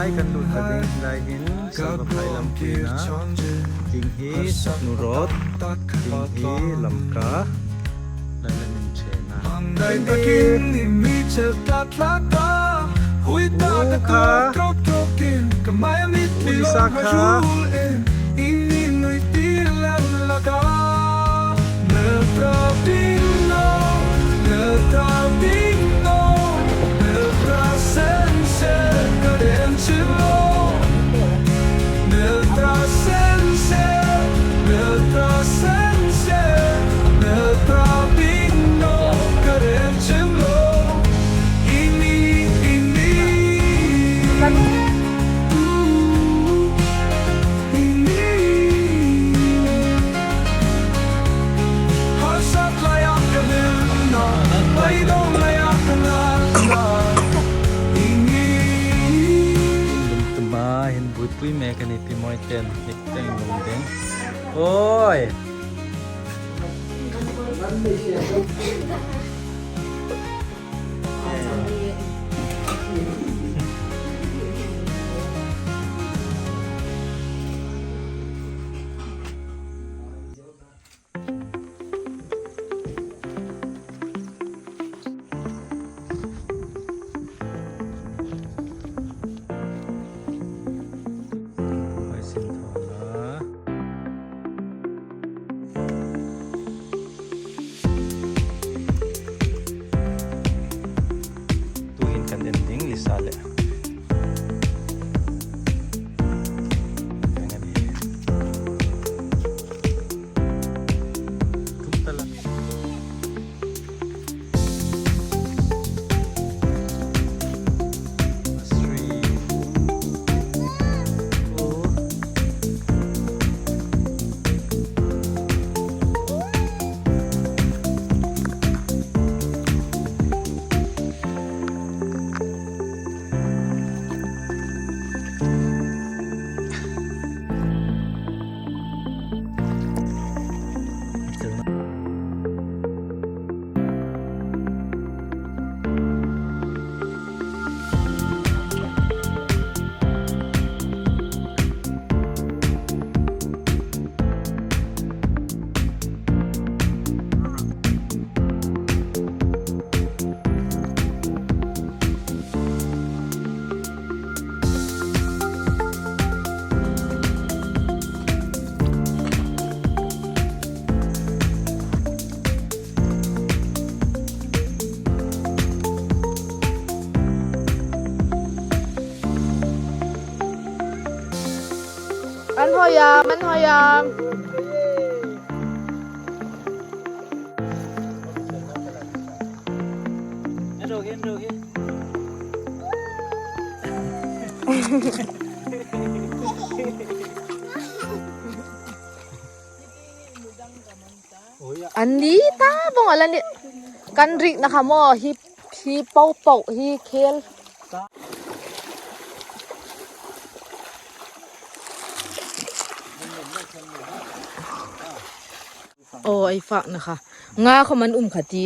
Ai kan lut ta ding lai hin sava phai lampui na ding hi nurot ding hi lamka lai lamin thena u kha u lisa kha. Pui mek a ni pi mawi ten hnik te in lung ding awi. Tuhin kan en ding Lisa leh An hawiam, an hawiam. An ni ta bawng ala ni kan rik na kha maw hi hi pau pau hi khel. Aw ai fak na kha nga kho man um kha ti.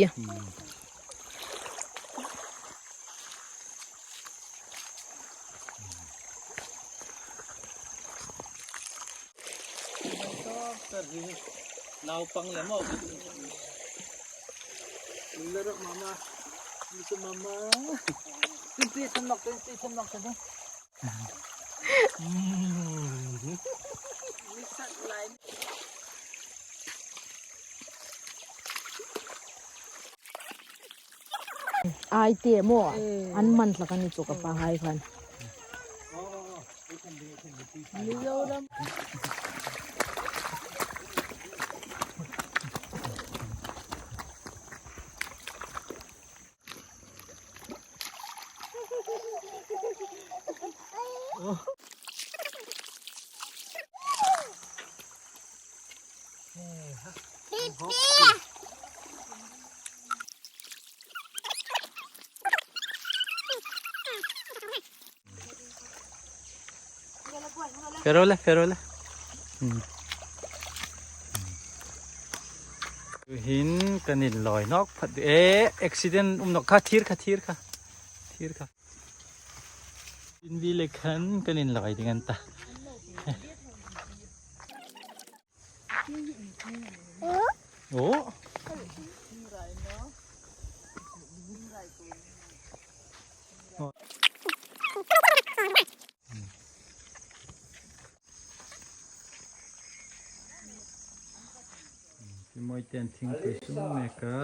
Naupang leh maw mama mama Ai te maw an man hlak a ni chu ka pa hai khan. Mizoram. Ferole ferole. Hin kan in loi nok phat e accident um nok kha thir kha thir kha thir kha. In vi le khan kan in loi ding an ta. Oh. Moi ten thingpui sum mek a.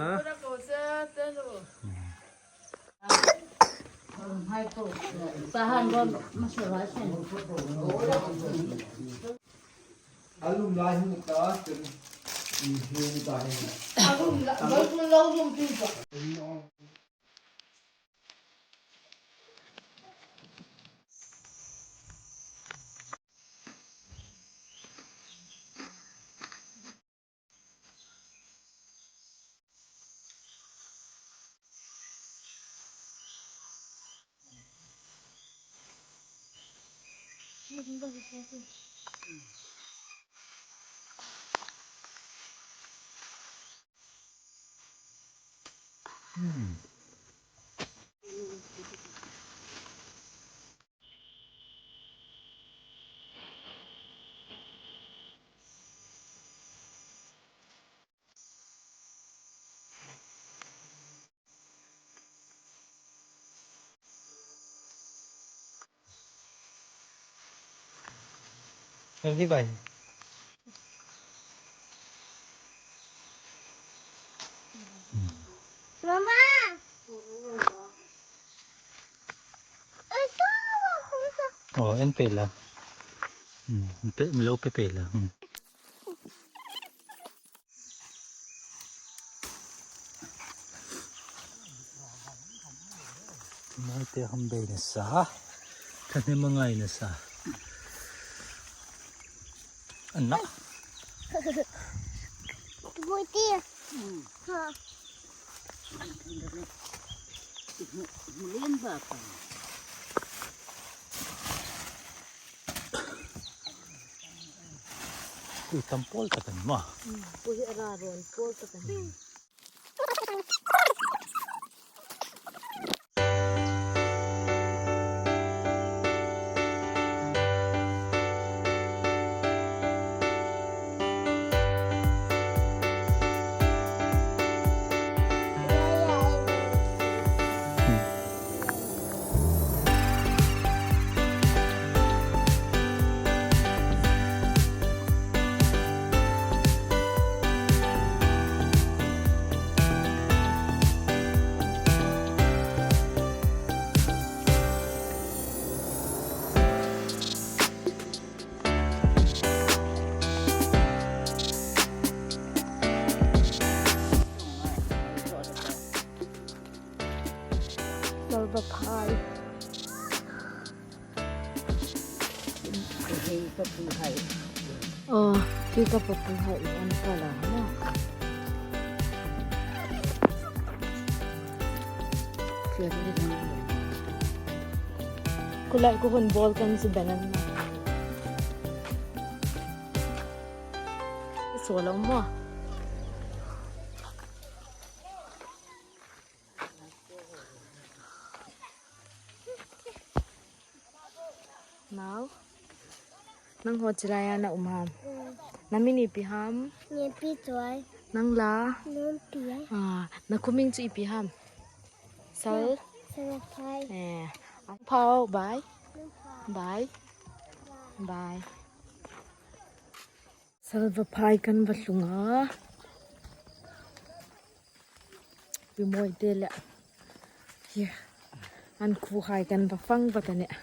Aw en pe la lo pe pe la. Maite ham bei nasa thahnem a ngai nasa an na. Pui tam pawl tak ani maw? Pui hi a ra rawn pawl tak ani. Salvaphai. Aw, khi ka papuha in an kal a maw. Kulai ku hun ball kan chu ben an ma. Saw lo maw. Nau. Nang ho chilaya na um ham. Na mini pi ham. Ni pi chuai. Nang la. Nang pi. Ah, na kuming chu ipi ham. Sal. Sal phai. Eh. Phao bye. Bye. Bye. Salva phai kan va hlung a. Pi mawi te leh. Hi an khu khai kan va fang vat a nia.